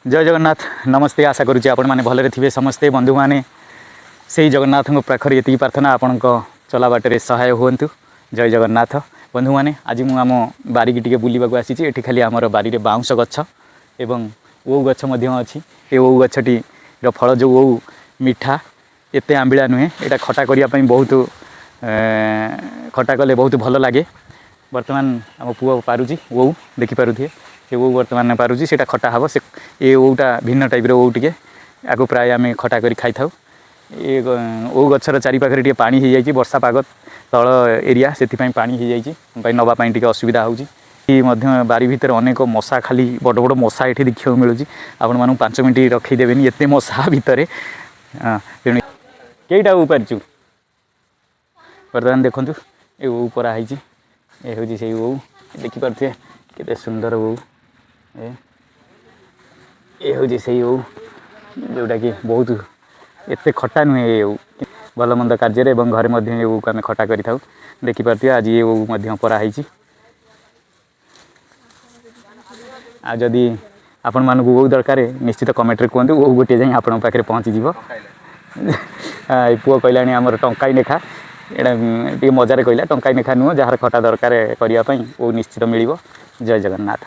ଜୟ ଜଗନ୍ନାଥ, ନମସ୍ତେ। ଆଶା କରୁଛି ଆପଣମାନେ ଭଲରେ ଥିବେ ସମସ୍ତେ ବନ୍ଧୁମାନେ। ସେଇ ଜଗନ୍ନାଥଙ୍କ ପାଖରେ ଏତିକି ପ୍ରାର୍ଥନା, ଆପଣଙ୍କ ଚଲା ବାଟରେ ସହାୟ ହୁଅନ୍ତୁ। ଜୟ ଜଗନ୍ନାଥ। ବନ୍ଧୁମାନେ, ଆଜି ମୁଁ ଆମ ବାରିକି ଟିକେ ବୁଲିବାକୁ ଆସିଛି। ଏଠି ଖାଲି ଆମର ବାରିରେ ବାଉଁଶ ଗଛ ଏବଂ ଓଉ ଗଛ ମଧ୍ୟ ଅଛି। ଏ ଓଉ ଗଛଟିର ଫଳ ଯେଉଁ ଓଉ, ମିଠା, ଏତେ ଆମ୍ବିଳା ନୁହେଁ। ଏଇଟା ଖଟା କରିବା ପାଇଁ ବହୁତ ଖଟା କଲେ ବହୁତ ଭଲ ଲାଗେ। ବର୍ତ୍ତମାନ ଆମ ପୁଅ ପାରୁଛି ଓଉ, ଦେଖିପାରୁଥିବେ। ସେ ଓଉ ବର୍ତ୍ତମାନ ପାରୁଛି, ସେଇଟା ଖଟା ହେବ। ସେ ଏ ଓଉଟା ଭିନ୍ନ ଟାଇପ୍ର ଓଉ ଟିକେ। ଆକୁ ପ୍ରାୟ ଆମେ ଖଟା କରି ଖାଇଥାଉ। ଏ ଓଉ ଗଛର ଚାରିପାଖରେ ଟିକେ ପାଣି ହେଇଯାଇଛି। ବର୍ଷା ପାଗ, ତଳ ଏରିଆ, ସେଥିପାଇଁ ପାଣି ହେଇଯାଇଛି ପାଇଁ ନେବା ପାଇଁ ଟିକେ ଅସୁବିଧା ହେଉଛି। ମଧ୍ୟ ବାରି ଭିତରେ ଅନେକ ମଶା, ଖାଲି ବଡ଼ ବଡ଼ ମଶା ଏଠି ଦେଖିବାକୁ ମିଳୁଛି ଆପଣମାନଙ୍କୁ। 5 ମିନିଟ୍ ରଖେଇଦେବେନି, ଏତେ ମଶା ଭିତରେ। ହଁ, ତେଣୁ କେଇଟା ଓଉ ପାରିଛୁ? ବର୍ତ୍ତମାନ ଦେଖନ୍ତୁ, ଏ ଓଉ ପରା ହେଇଛି। ଏ ହେଉଛି ସେଇ ଓଉ, ଦେଖିପାରୁଥିବେ କେତେ ସୁନ୍ଦର ଓଉ। ଏ ହେଉଛି ସେଇ ଓଉ, ଯେଉଁଟାକି ବହୁତ ଏତେ ଖଟା ନୁହେଁ। ଏ ଓଉ ଭଲ ମନ୍ଦ କାର୍ଯ୍ୟରେ ଏବଂ ଘରେ ମଧ୍ୟ ଏ ଓଉକୁ ଆମେ ଖଟା କରିଥାଉ। ଦେଖିପାରୁଥିବେ, ଆଜି ଏ ଓଉ ମଧ୍ୟ ପରା ହେଇଛି। ଆଉ ଯଦି ଆପଣମାନଙ୍କୁ ଓଉ ଦରକାର, ନିଶ୍ଚିତ କମେଣ୍ଟରେ କୁହନ୍ତୁ। ଓଉ ଗୋଟିଏ ଯାଇ ଆପଣଙ୍କ ପାଖରେ ପହଞ୍ଚିଯିବ। ଏ ପୁଅ କହିଲାଣି ଆମର ଟଙ୍କାଇ ଲେଖା। ଏଇଟା ଟିକେ ମଜାରେ କହିଲା, ଟଙ୍କାଇ ଲେଖା ନୁହଁ। ଯାହାର ଖଟା ଦରକାର କରିବା ପାଇଁ, ଓଉ ନିଶ୍ଚିତ ମିଳିବ। ଜୟ ଜଗନ୍ନାଥ।